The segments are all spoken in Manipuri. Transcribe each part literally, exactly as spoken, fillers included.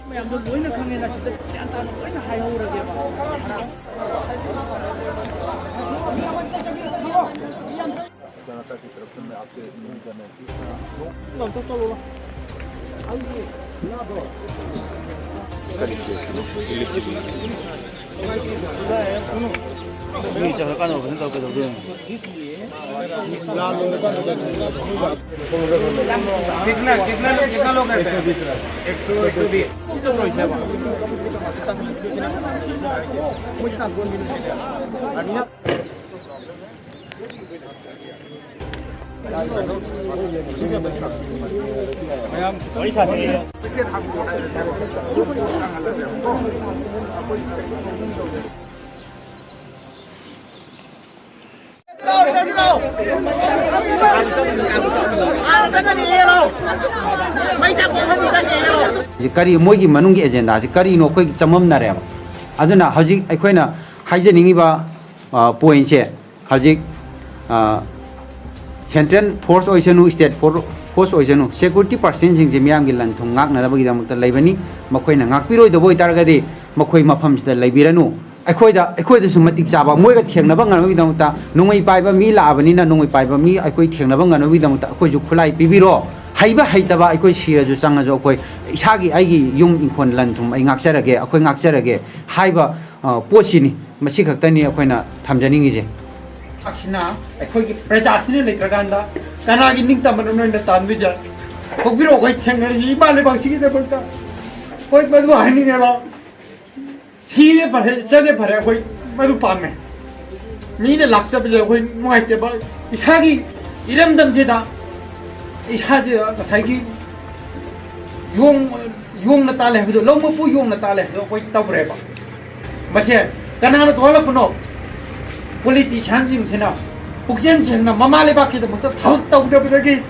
ꯃꯌꯥꯝꯗꯣ ꯂꯣꯏꯅ ꯈꯪꯉꯦꯅ ꯁꯤꯗ ꯒ꯭ꯌꯥꯟ ꯇꯥꯅ ꯂꯣꯏꯅ ꯍꯥꯏꯍꯧꯔꯒꯦꯕ꯫ जनता की तरफ से मैं आपसे निवेदन है कि कितना, कितना लोग, कितना लोग हैं? एक सौ, एक सौ बीस। ꯀꯔꯤ, ꯃꯣꯏꯒꯤ ꯃꯅꯨꯡꯒꯤ ꯑꯦꯖꯦꯟꯗꯥꯁꯤ ꯀꯔꯤꯅꯣ ꯑꯩꯈꯣꯏꯒꯤ ꯆꯃꯝꯅꯔꯦꯕ꯫ ꯑꯗꯨꯅ ꯍꯧꯖꯤꯛ ꯑꯩꯈꯣꯏꯅ ꯍꯥꯏꯖꯅꯤꯡꯉꯤꯕ, ꯑ, ꯄꯣꯏꯟꯁꯦ, ꯍꯧꯖꯤꯛ, ꯑ, ꯁꯦꯟꯇ꯭ꯔꯦꯜ ꯐꯣꯔꯁ ꯑꯣꯏꯁꯅꯨ, ꯁ꯭ꯇꯦꯠ ꯐꯣꯔ-, ꯐꯣꯔꯁ ꯑꯣꯏꯁꯅꯨ, ꯁꯦꯀ꯭ꯌꯨꯔꯤꯇꯤ ꯄꯥꯔꯁꯟꯁꯤꯡꯁꯦ ꯃꯤꯌꯥꯝꯒꯤ ꯂꯟ ꯊꯨꯝ ꯉꯥꯛꯅꯅꯕꯒꯤꯗꯃꯛꯇ ꯂꯩꯕꯅꯤ꯫ ꯃꯈꯣꯏꯅ ꯉꯥꯛꯄꯤꯔꯣꯏꯗꯕ ꯑꯣꯏꯇꯥꯔꯒꯗꯤ ꯃꯈꯣꯏ ꯃꯐꯝꯁꯤꯗ ꯂꯩꯕꯤꯔꯅꯨ꯫ ꯑꯩꯈꯣꯏꯗ, ꯑꯩꯈꯣꯏꯗꯁꯨ ꯃꯇꯤꯛ ꯆꯥꯕ, ꯃꯣꯏꯒ ꯊꯦꯡꯅꯕ ꯉꯝꯅꯕꯒꯤꯗꯃꯛꯇ ꯅꯣꯡꯃꯩ ꯄꯥꯏꯕ ꯃꯤ ꯂꯥꯛꯑꯕꯅꯤꯅ, ꯅꯣꯡꯃꯩ ꯄꯥꯏꯕ ꯃꯤ ꯑꯩꯈꯣꯏ ꯊꯦꯡꯅꯕ ꯉꯝꯅꯕꯒꯤꯗꯃꯛꯇ ꯑꯩꯈꯣꯏꯁꯨ ꯈꯨꯠꯂꯥꯏ ꯄꯤꯕꯤꯔꯣ꯫ ꯍꯩꯕ ꯍꯩꯇꯕ ꯑꯩꯈꯣꯏ ꯁꯤꯔꯁꯨ ꯆꯪꯉꯁꯨ ꯑꯩꯈꯣꯏ ꯏꯁꯥꯒꯤ, ꯑꯩꯒꯤ ꯌꯨꯝ ꯏꯪꯈꯣꯜ ꯂꯟ ꯊꯨꯝ ꯑꯩ ꯉꯥꯛꯆꯔꯒꯦ, ꯑꯩꯈꯣꯏ ꯉꯥꯛꯆꯔꯒꯦ ꯍꯥꯏꯕ, ꯑ, ꯄꯣꯠꯁꯤꯅꯤ꯫ ꯃꯁꯤ ꯈꯛꯇꯅꯤ ꯑꯩꯈꯣꯏꯅ ꯊꯝꯖꯅꯤꯡꯉꯤꯁꯦ꯫ ꯑꯁꯤꯅ ꯑꯩꯈꯣꯏꯒꯤ ꯄ꯭ꯔꯖꯥꯁꯤꯅ ꯂꯩꯇ꯭ꯔꯀꯥꯟꯗ ꯀꯅꯥꯒꯤ ꯅꯤꯡꯇꯝꯕꯅꯣ ꯅꯣꯏꯅ ꯇꯥꯟꯗꯣꯏꯁꯦ? ꯊꯣꯛꯄꯤꯔꯛꯑꯣ, ꯑꯩꯈꯣꯏ ꯊꯦꯡꯅꯔꯁꯤ ꯏꯃꯥ ꯂꯩꯕꯥꯛꯁꯤꯒꯤꯗꯃꯛꯇ꯫ ꯍꯣꯏ, ꯃꯗꯨ ꯍꯥꯏꯅꯤꯡꯉꯦꯕ꯫ ꯁꯤꯔꯦ ꯐꯔꯦ, ꯆꯠꯂꯦ ꯐꯔꯦ, ꯑꯩꯈꯣꯏ ꯃꯗꯨ ꯄꯥꯝꯃꯦ꯫ ꯃꯤꯅ ꯂꯥꯛꯆꯕꯁꯦ ꯑꯩꯈꯣꯏ ꯅꯨꯡꯉꯥꯏꯇꯦꯕ꯫ ꯏꯁꯥꯒꯤ ꯏꯔꯝꯗꯝꯁꯤꯗ ꯏꯁꯥꯁꯦ ꯉꯁꯥꯏꯒꯤ ꯌꯣꯡ-, ꯌꯣꯡꯅ ꯇꯥꯜꯂꯦ ꯍꯥꯏꯕꯗꯣ, ꯂꯧ ꯃꯄꯨ ꯌꯣꯡꯅ ꯇꯥꯜꯂꯦ ꯍꯥꯏꯕꯗꯣ ꯑꯩꯈꯣꯏ ꯇꯧꯔꯦꯕ꯫ ꯃꯁꯦ ꯀꯅꯥꯅ ꯊꯣꯛꯍꯜꯂꯛꯄꯅꯣ? ꯄꯣꯂꯤꯇꯤꯁꯤꯌꯥꯟꯁꯤꯡꯁꯤꯅ ꯄꯨꯛꯆꯦꯜ ꯁꯦꯡꯅ ꯃꯃꯥ ꯂꯩꯕꯥꯛꯀꯤꯗꯃꯛꯇ ꯊꯕꯛ ꯇꯧꯗꯕꯗꯒꯤ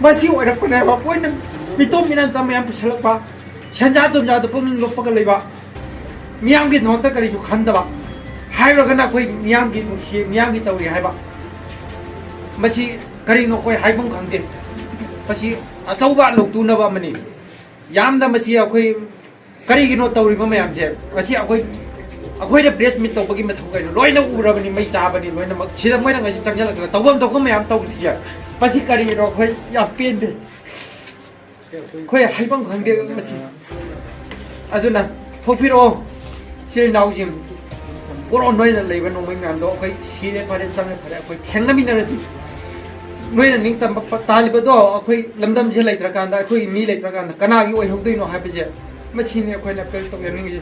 ꯃꯁꯤ ꯑꯣꯏꯔꯛꯄꯅꯦꯕ꯫ ꯃꯣꯏꯅ ꯃꯤꯇꯣꯝ ꯃꯤꯅꯥꯟ ꯆꯥ ꯃꯌꯥꯝ ꯄꯨꯁꯜꯂꯛꯄ, ꯁꯦꯟꯖꯥ ꯊꯨꯝꯖꯥꯗ ꯄꯨꯛꯅꯤꯡ ꯂꯨꯞꯄꯒ ꯂꯩꯕ, ꯃꯤꯌꯥꯝꯒꯤꯗꯃꯛꯇ ꯀꯔꯤꯁꯨ ꯈꯟꯗꯕ, ꯍꯥꯏꯔꯨꯔꯒꯅ ꯑꯩꯈꯣꯏ ꯃꯤꯌꯥꯝꯒꯤ ꯅꯨꯡꯁꯤ, ꯃꯤꯌꯥꯝꯒꯤ ꯇꯧꯔꯤ ꯍꯥꯏꯕ꯫ ꯃꯁꯤ ꯀꯔꯤꯅꯣ ꯑꯩꯈꯣꯏ ꯍꯥꯏꯐꯝ ꯈꯪꯗꯦ꯫ ꯃꯁꯤ ꯑꯆꯧꯕ ꯂꯧꯇꯨꯅꯕ ꯑꯃꯅꯤ꯫ ꯌꯥꯝꯅ ꯃꯁꯤ ꯑꯩꯈꯣꯏ ꯀꯔꯤꯒꯤꯅꯣ ꯇꯧꯔꯤꯕ ꯃꯌꯥꯝꯁꯦ? ꯉꯁꯤ ꯑꯩꯈꯣꯏ, ꯑꯩꯈꯣꯏꯅ ꯄ꯭ꯔꯦꯁ ꯃꯤꯠ ꯇꯧꯕꯒꯤ ꯃꯊꯧ ꯀꯩꯅꯣ? ꯂꯣꯏꯅ ꯎꯔꯕꯅꯤ, ꯃꯩ ꯆꯥꯕꯅꯤ ꯂꯣꯏꯅꯃꯛ꯫ ꯁꯤꯗ ꯃꯣꯏꯅ ꯉꯁꯤ ꯆꯪꯁꯤꯜꯂꯛꯇꯅ ꯇꯧꯐꯝ ꯊꯣꯛꯄ ꯃꯌꯥꯝ ꯇꯧꯔꯤꯁꯦ, ꯃꯁꯤ ꯀꯔꯤꯒꯤꯅꯣ? ꯑꯩꯈꯣꯏ ꯌꯥꯝ ꯄꯦꯟꯗꯦ꯫ ꯑꯩꯈꯣꯏ ꯍꯥꯏꯐꯝ ꯈꯪꯗꯦ ꯃꯁꯤ꯫ ꯑꯗꯨꯅ ꯊꯣꯛꯄꯤꯔꯛꯑꯣ, ꯏꯆꯤꯜ ꯏꯅꯥꯎꯁꯤꯡ, ꯄꯨꯔꯛꯑꯣ꯫ ꯅꯣꯏꯅ ꯂꯩꯕ ꯅꯣꯡꯃꯩ ꯃꯌꯥꯝꯗꯣ ꯑꯩꯈꯣꯏ ꯁꯤꯔꯦ ꯐꯔꯦ, ꯆꯪꯉꯦ ꯐꯔꯦ, ꯑꯩꯈꯣꯏ ꯊꯦꯡꯅꯃꯤꯟꯅꯔꯁꯤ꯫ ꯅꯣꯏꯅ ꯅꯤꯡꯇꯝꯕ ꯄ-, ꯇꯥꯜꯂꯤꯕꯗꯣ ꯑꯩꯈꯣꯏ ꯂꯝꯗꯝꯁꯦ ꯂꯩꯇ꯭ꯔꯀꯥꯟꯗ, ꯑꯩꯈꯣꯏꯒꯤ ꯃꯤ ꯂꯩꯇ꯭ꯔꯀꯥꯟꯗ ꯀꯅꯥꯒꯤ ꯑꯣꯏꯍꯧꯗꯣꯏꯅꯣ ꯍꯥꯏꯕꯁꯦ, ꯃꯁꯤꯅꯤ ꯑꯩꯈꯣꯏꯅ ꯑꯄꯤꯜ ꯇꯧꯖꯅꯤꯡꯉꯤꯁꯦ꯫